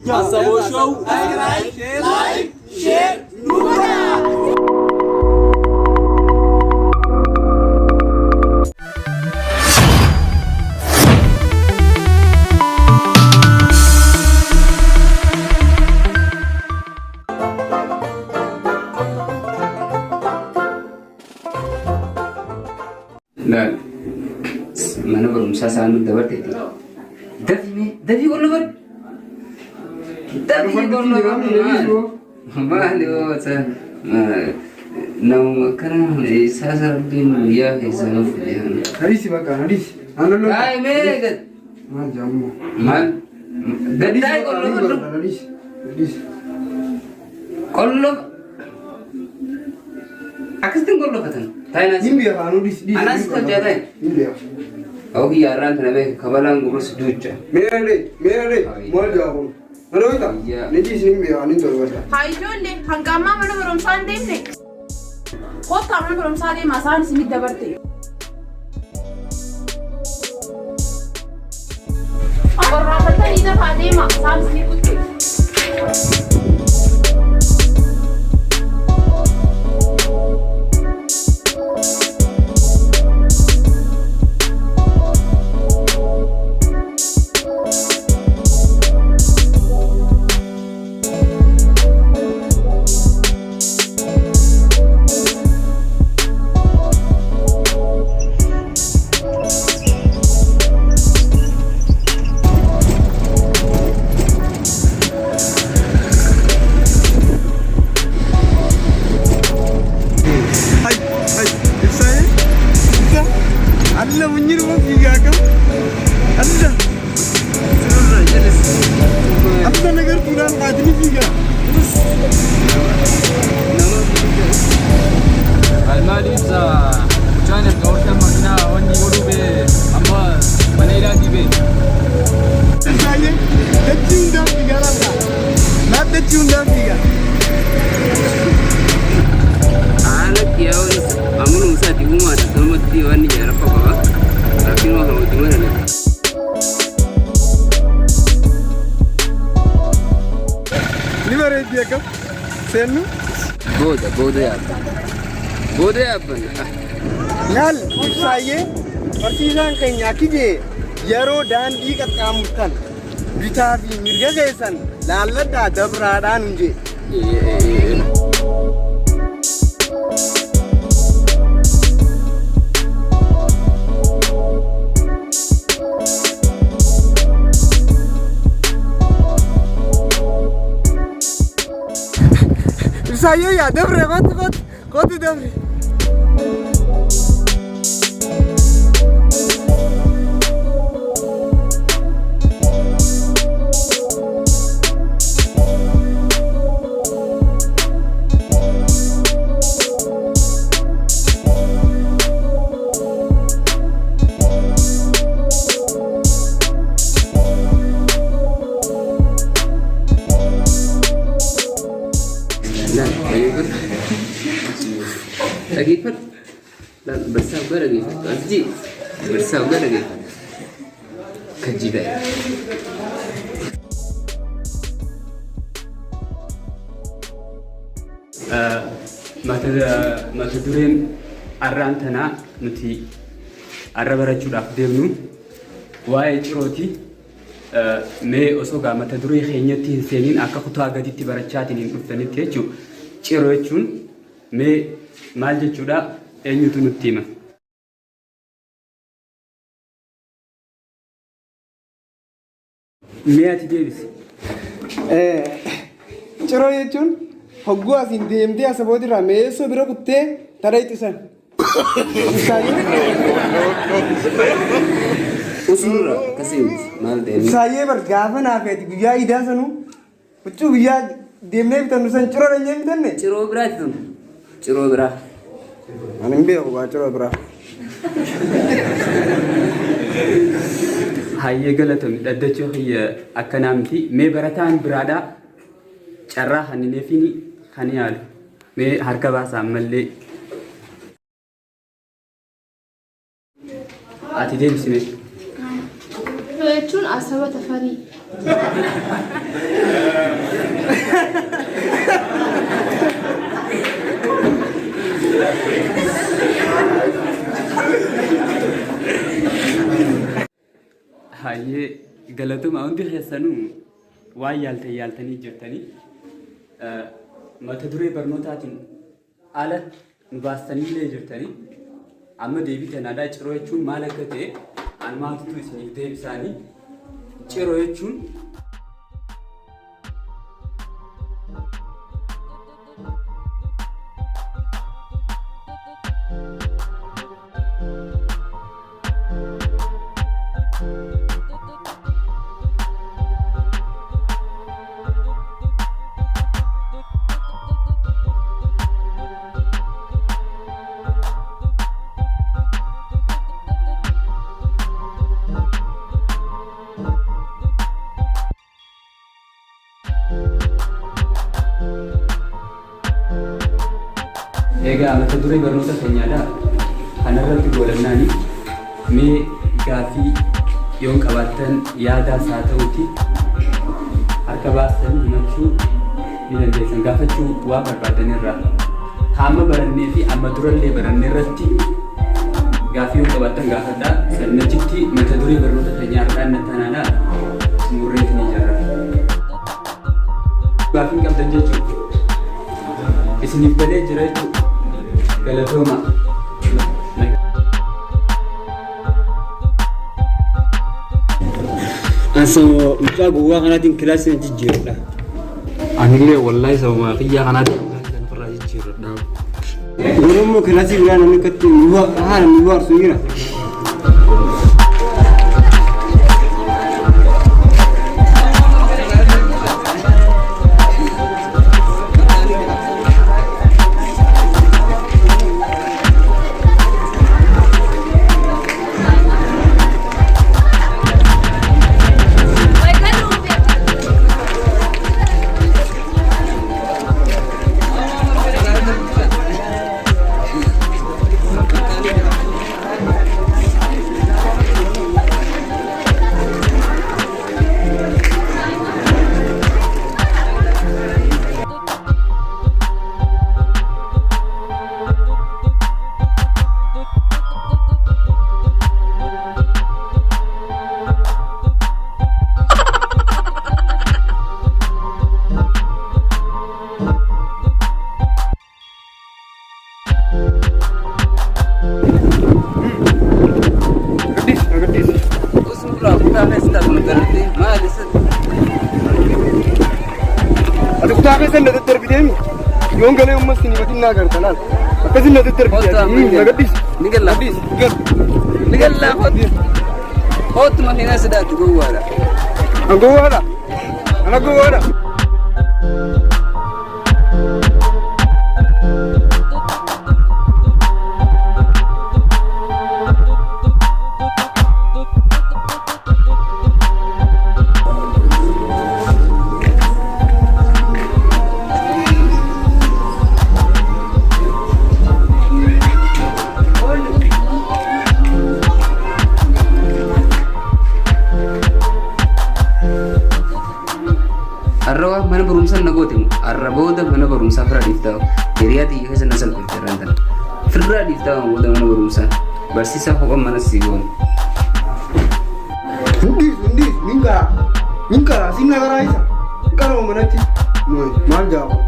Asaboo Show like, share nu godhaa. Laal mana barumsaa isaan nu dabarteetti. Dafii mee dafii ol bar. Dafii ol bar. Maali yoo ta namuma akkana isaa rabbiin guyyaa keessa nuuf fide. Hadisi bakka hadisi. Analo. Ay mee gad Maal jedhamu? maal gad taa'e qollo Hadisi. Hadisi. qollo akkasitti qollofatan. Taa'in Hin beekaa anu dhisi dhisi. Anas tolchaa ta'e. Hin beekaa. Hawwi yaarraan tana beeka kabalaan gurus duucha. Meera dee meera dee maal jedhamu? Mana wayita? Yaa. Ni dhisi hin beekaa ni tolfata. Haa ijoollee hanga ammaa mana barumsaa hin deemne. Kottaa mana barumsaa deemaa isaan isinitti dabarte. Qorraafatanii dafaa deemaa isaan isinii kutte. Hay hay ibsaayee ibsa alla munyiruma fiigaa kam alla sirra jedhes alla nagartuudhaan qaatini fiigaa. Maal ibsa mucaan erga hortan makinaa wanni godhuu bee amma mana hidhaatii bee. Ibsaayee dachii hundaan fiigaa laata? Laat dachii hundaan fiigaa. Haala kiyaa'oon amanuu isaati uumaadha. Kanumatti waan ni jira rakkoo qaba. Rakkinuma kana wajjin madala. Ni bareeddi akkam seennu. Booda booda yaabban. Booda yaabban. Laal ibsaayyee barsiisaan keenya akki jee yeroo daandii qaxxaamurtan bitaa fi mirga keessan laalladhaa dabraadhaan hin jee. Ibsaayyee yaa dabre kootu kootu kootu dabre. Laal dhageeffadhu. Dhageeffadhu. Laal barsiisaa dhugaa dhageeffadhu. Asii barsiisaa dhugaa dhageeffadhu. Kajjii ta'e. Mata dureen har'aan tanaa nuti har'a barachuudhaaf deemnu waa'ee cirooti. Mee osoo gaa mata duree keenyatti hin seeniin akka kutaa gaditti barachaatiin hin dhuftanitti jechuudha. Ciroo jechuun mee maal jechuudha eenyutu nutti hima? Mee ati deebisi. Ciroo jechuun hogguu asiin deemtee asaboot irraa meessoo bira kuttee tara ittisan. Usurra akkasii miti maal ta'e Ibsaayyee bar gaafa naa feeti guyyaa iidaa sanuu huccuu guyyaa deemnee bitannu san ciroo dhanyee bitanne. Ciroo biraati tun ciroo biraa. Ani hin beeku waa ciroo biraa. Hayyee galatomi dhaddachoo kiyya akkanaa miti. Mee barataan biraadhaa carraa hannineefiin kan yaalu. Mee harka baasaa ammallee. Ati deebisi mee. Jechuun asaba tafarii. Galatoomaa hundi keessanuu waan yaaltan yaaltanii jirtanii. Mata duree barnootaatiin ala nu baastaniillee jirtanii. Amma deebii tanaadhaa ciroo jechuun maal akka ta'e anumaatu isiniif deebisaanii. Ciroo jechuun Egaa mata duree barnoota keenyaadha. Kanarratti goolabnaani mee gaaffii yoon qabaattan yaadaas haa ta'uuti harka baastan himachuu ni dandeessan gaafachuu waan barbaadan irraa. Ka amma barannee fi amma durallee baranne irratti gaaffii yoo qabaattan gaafadhaa. Sannachitti mata duree barnoota keenyaa har'aan tanaadha xumurreeti ni jirra. Gaaffii qabdan jechuudha. Isiniif galee jira jechuudha. Galatooma. Ansoo mucaa gowwaa kanaatiin kilaasii na jijjiiradha. Anillee wallaahi sababuma kiyyaa kanaatiin kilaasii kana ofirraa jijjiirradha. Yeroo immoo kilaasii biraa namni akkatti haala nu waarsu jira. Ati kutaa keessa na daddarbiteemi. Yoon galee ummas sin himatin naa garta laal. Akkasin na daddarbite ati. Na gadhiisi. Ni galla. Gadhiisi. Gal. Ni galla kootu. Kootu makiinaa sidaatti gowwaadha. An gowwaadha. Ana gowwaadha. Har'a waan mana barumsaa na goote moo har'a booda mana barumsaa fira dhiiftaa hiriyaa xiyya keessa na salphifte irraan tana. Firraa dhiiftaa booda mana barumsaa barsiisaa kophaan mana sii goone. Hin dhiisu hin dhiisu nin karaa. Nin karaa sin na karaa isa. Hin qaroo manatti. Maal jaabu?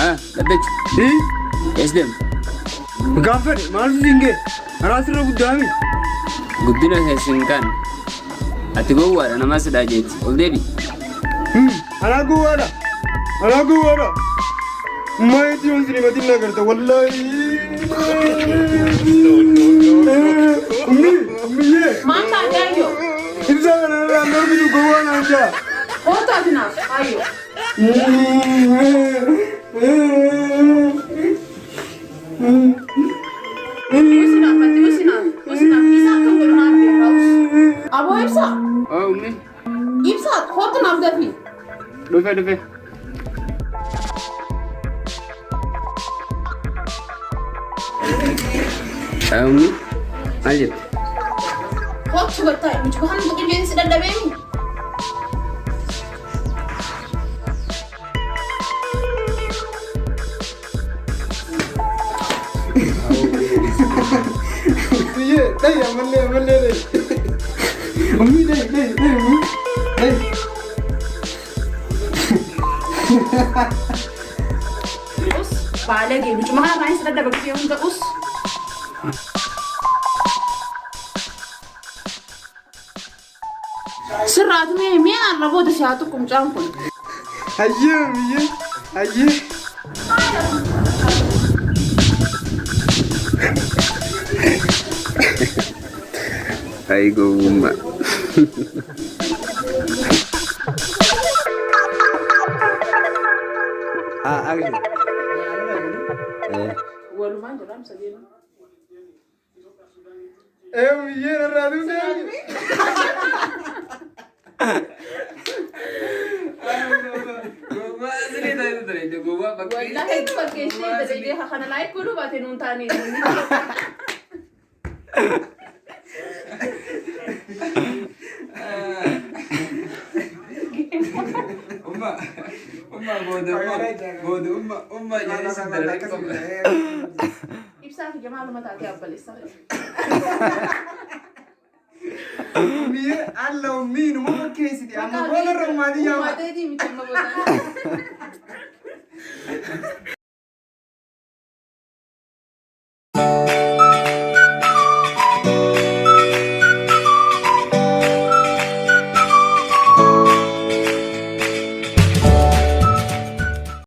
Ah, dhaddachu. Ees deemta? Gaaf fedhe maaltu siin ga'e? Karaa sirra guddaami. Guddina keessa hin kaane. Ati gowwaadha namaa sidhaa jeeti. Ol deebi. Anaa gowwaadha. Anaa gowwaadha. Maayitii yoon sin himatin na garta wallaahi. Ummi, ummiyyee. Maal taate ayyoo? Ibsaa kana irraa hin argitu gowwaa naan jaa. Kootu ati naaf ayyoo. Usinaaf ati usinaaf usinaaf isa akkam godhu naan beekaa us. Aboo ibsaa. Oo ummi. Ibsaa kootu naaf dafi. Dhufe dhufe. Ummi maal jette? Kootu gattaa mucaa kana tuqin si dadhabeemi. Biyyee dhayi ammallee ammallee dhayi. Ummii dhayi dhayi dhayi ummii dhayi. Us baalagee mucuma kana afaan si dadhaba gisee hunda us. Sirraatu mee mee arra booda si haa tuqu mucaan kun. Hayyee biyyee hayyee. Ay gowwummaa. Ah, action. Eh. Walumaan jirra sadeen. Ee biyyee narraa duutee. Gowwaa asirrii taa'ee ture. Gowwaa bakkee. Wallahi hedduu fakkeessee dalagee kana laayik godhuu baate nuun taane. Umma umma booda umma booda umma umma jedhee si dararee qaba. Ibsaa fi jamaaluma taatee abbaleessa. Biyyee alla ummii numa fakkeessiti amma booda irra ummaatii yaama. Uummateetii miti amma booda.